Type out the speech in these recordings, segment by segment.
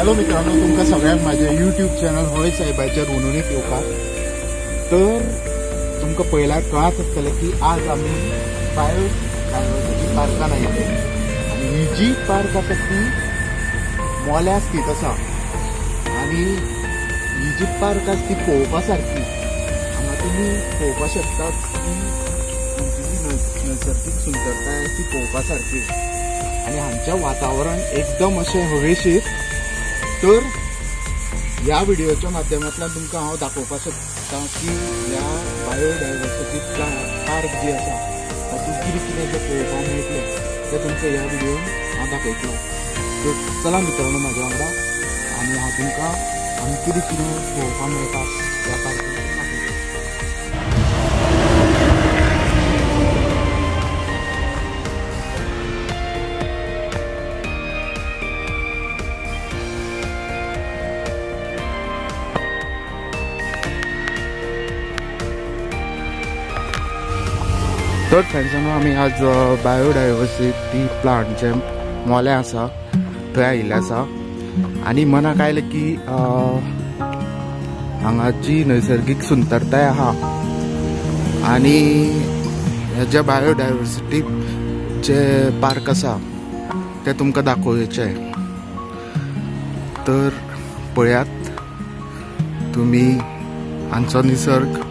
Hello मित्रांनो, तुमकां सगळ्यांक माझे यूट्यूब चॅनल होय साहेबाचेर उनून येवपाक। तर तुमकां पयल्यार कळत आसतलें की आज आमी बायोडायवर्सिटी पार्कान आयिल्ले आनी ही जी पार्क आसा ती मोल्या स्थित आसा आनी ही जी पार्क आसा ती पळोवपा सारकी। हांगा तुमी पळोवपाक शकतात की आमची जी नैसर्गिक सुंदरताय आसा ती पळोवपा सारकी आनी हांगचें वातावरण एकदम अशें हवेशीर। तर ह्या व्हिडिओच्या माध्यमांतल्यान तुमकां हांव दाखोवपाक शकता की ह्या बायोडायवर्सिटी पार्क जी आसा तातूंत कितें कितें जें पळोवपाक मेळटलें तें तुमकां ह्या व्हिडियोन हांव दाखयतलो। तर चला मित्रांनो म्हाज्या वांगडा आनी हांव तुमकां आनी कितें कितें पळोवपाक मेळटा ह्या पार्कान दाखयतलो। तर फ्रेंड्सांनो, आमी आज बायोडायवर्सिटी प्लांट जे मोल्या आसा थंय आयिल्ले आसा आनी मनाक आयलें की हांगाची नैसर्गिक सुंदरताय आहा आनी हे जे बायोडायवर्सिटी जे पार्क आसा ते तुमकां दाखोवचें। तर पळयात तुमी हांचो निसर्ग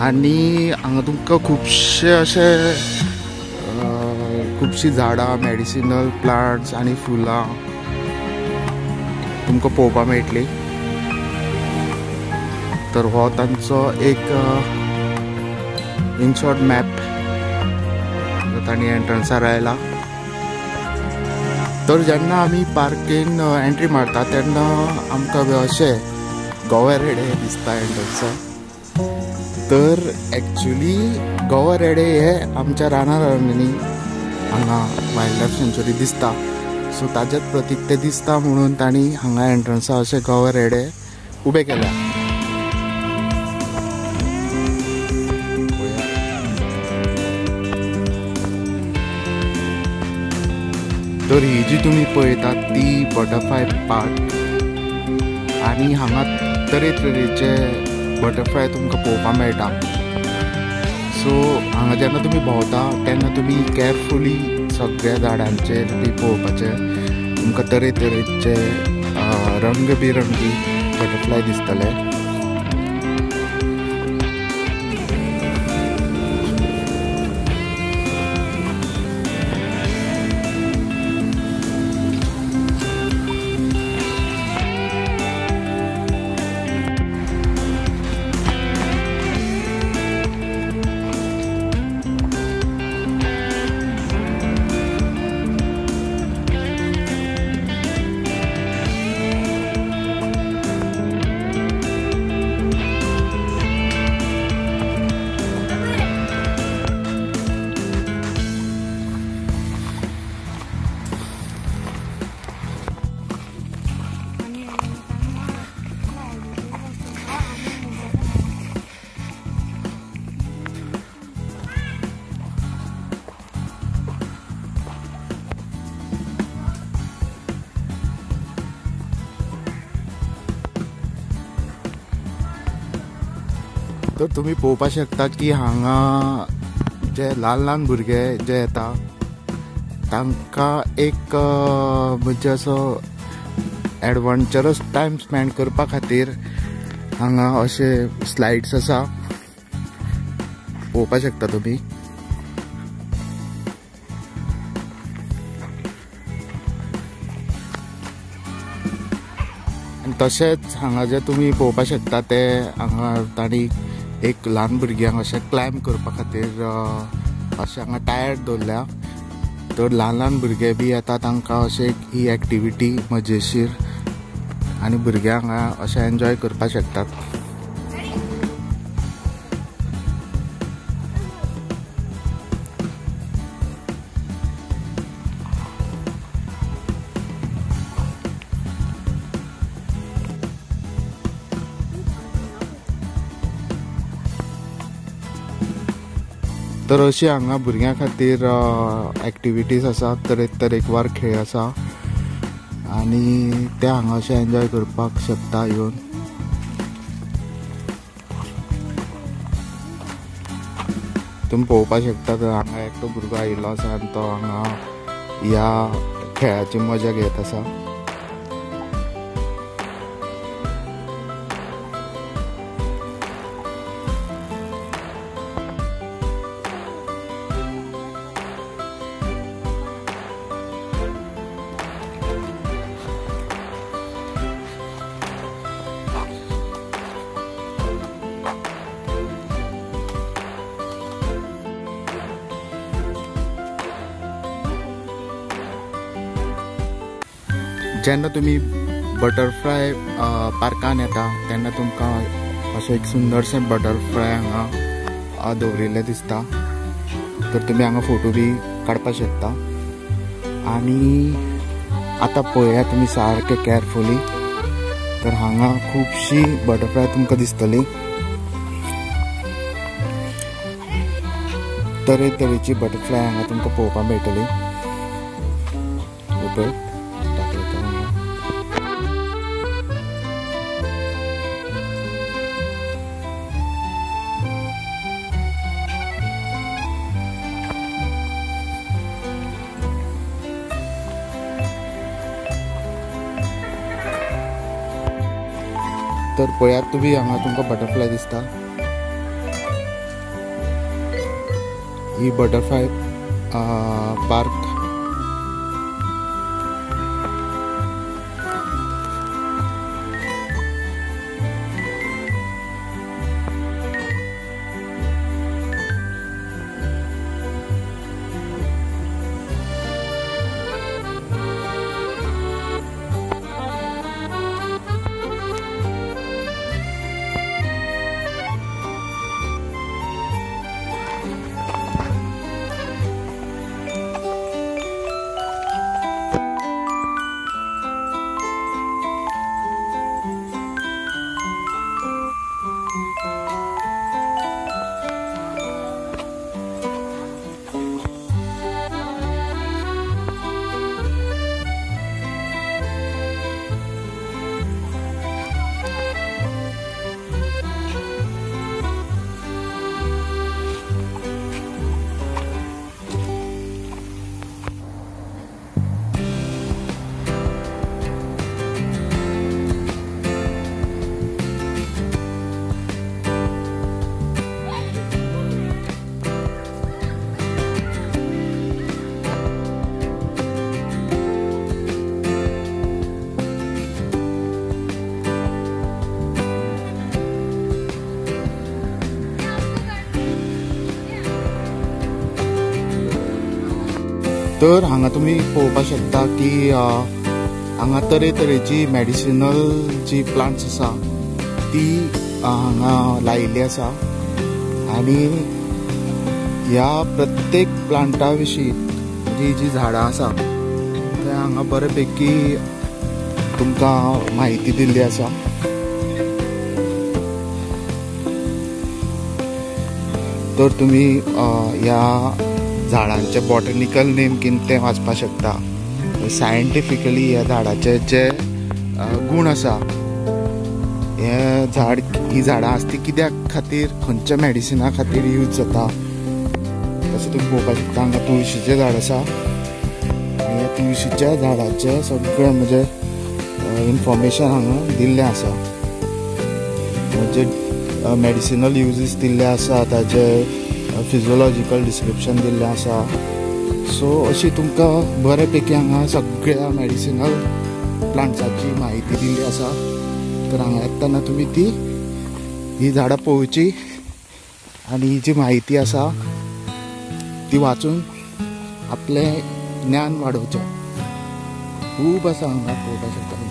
आनी हांगा तुमकां खुबशे अशे खुबशीं झाडां, मेडिसिनल प्लांट्स आनी फुलां तुमकां पळोवपाक मेळटली। तर हो तांचो एक इन शॉर्ट मॅप तांणी एंट्रन्सार आयला। तर जेन्ना आमी पार्केन एंट्री मारता तेन्ना आमकां अशे गोवे रेडे दिसता एंट्रन्सार। तर एक्चुली गोवा रेडे हे आमच्या रानां रानांनी हांगा वायल्ड लायफ सँच्युरी दिसता, सो ताजेच प्रतीक ते दिसता म्हणून तांणी हांगा एंट्रन्सा अशे गोवा रेडे उबे केल्या। तर ही जी तुमी पळयतात ती बटरफ्लाय पार्क आनी हांगा तरेतरेचे बटरफ्लाय तुमकां पळोवपाक मेळटा। सो हांगा जेन्ना तुमी भोंवता तेन्ना तुमी केअरफुली सगळ्या झाडांचेर बी पळोवपाचें, तुमकां तरेतरेचे रंगबिरंगी बटरफ्लाय दिसतले। तर तुमी पळोवपाक शकता की हांगा जे ल्हान ल्हान भुरगे जे येता तांकां एक म्हणजे असो एडवेंचरस टायम स्पेंड करपा खातीर हांगा अशे स्लायड्स आसा, पळोवपाक शकता तुमी। आनी तशेंच हांगा जे तुमी पळोवपाक शकता ते हांगा तांणी एक ल्हान भुरग्यांक अशें क्लायंब करपा खातीर अशें हांगा टायर दवरल्या। तर ल्हान ल्हान भुरगे बी येता तांकां अशें ही एक्टिविटी मजेशीर आनी भुरग्यांक हांगा अशें एन्जॉय करपाक शकतात। तर अशी हांगा भुरग्यां खातीर एक्टिविटीज आसा, तरेकवार खेळ आसा। आनी ते हांगा अशें एन्जॉय करपाक शकता येवन. तुमी पळोवपाक शकता तर हांगा एकटो भुरगो आयिल्लो आसा आनी तो हांगा ह्या खेळाची मजा घेत आसा. जेन्ना तुमी बटरफ्लाय पार्कान येता तेन्ना तुमकां अशें एक सुंदरशें बटरफ्लाय हांगा दवरिल्लें दिसता. तर तुमी हांगा फोटो बी काडपाक शकता. आनी आतां पळया तुमी सारकें केअरफुली, तर हांगा खुबशी बटरफ्लाय तुमकां दिसतली. तरेतरेची बटरफ्लाय हांगा तुमकां पळोवपाक मेळटली. पळय तर पळयात तुमी हांगा तुमकां बटरफ्लाय दिसता. ही बटरफ्लाय पार्क. तर हांगा तुमी पळोवपाक शकता की हांगा तरेतरेची मेडिसिनल जी प्लांट्स आसा ती हांगा लायिल्ली आसा. आनी ह्या प्रत्येक प्लांटा विशीं जी जी झाडां आसा ते हांगा बऱ्यापैकी तुमकां म्हायती दिल्ली आसा. तर तुमी ह्या झाडांचे बॉटनिकल नेम कितें तें वाचपाक शकता. सायंटिफिकली ह्या झाडाचे जे गूण आसा, हे झाड ही झाडां आसा ती कित्याक खातीर, खंयच्या मेडिसिना खातीर यूज जाता तशें तुमी पळोवपाक शकता. हांगा तुळशीचें झाड आसा आनी ह्या तुळशीच्या झाडाचें सगळें म्हणजे इन्फॉर्मेशन हांगा दिल्लें आसा. म्हणजे मेडिसिनल युजीस दिल्ले आसा, ताजे फिजियोलॉजिकल डिस्क्रिप्शन दिल्लें आसा. सो अशी तुमकां बऱ्यापैकी हांगा सगळ्या मेडिसिनल प्लांट्साची म्हायती दिल्ली आसा. तर हांगा येतना तुमी ती ही झाडां पळोवची आनी ही जी म्हायती आसा ती वाचून आपलें ज्ञान वाडोवचें. खूब आसा हांगा पळोवपाक शकता.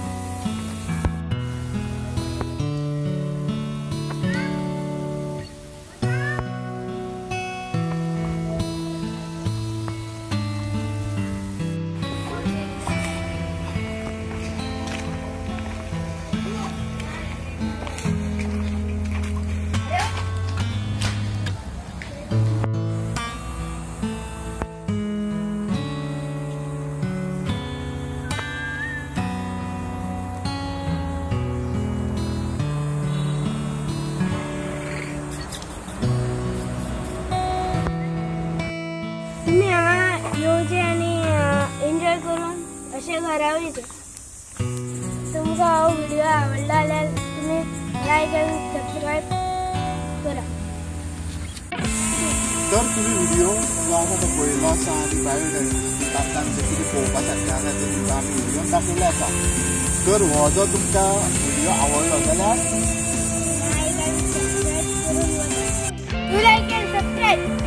अशें घरा वयचें. तुमकां हो व्हिडिओ आवडलो जाल्यार तुमी लायक आनी सबस्क्रायब करा. तर तुम्ही व्हिडिओ जो आसा तो पळयलो आसा आनी बायोडायवर्सिटी पार्कान जें कितें पळोवपा सारकें आसा तें तुमकां आमी व्हिडियोन दाखयल्लें आसा. तर हो जो तुमकां व्हिडिओ आवडलो जाल्यार लायक आनी सबस्क्रायब करून वचा. लायक आनी सबस्क्रायब.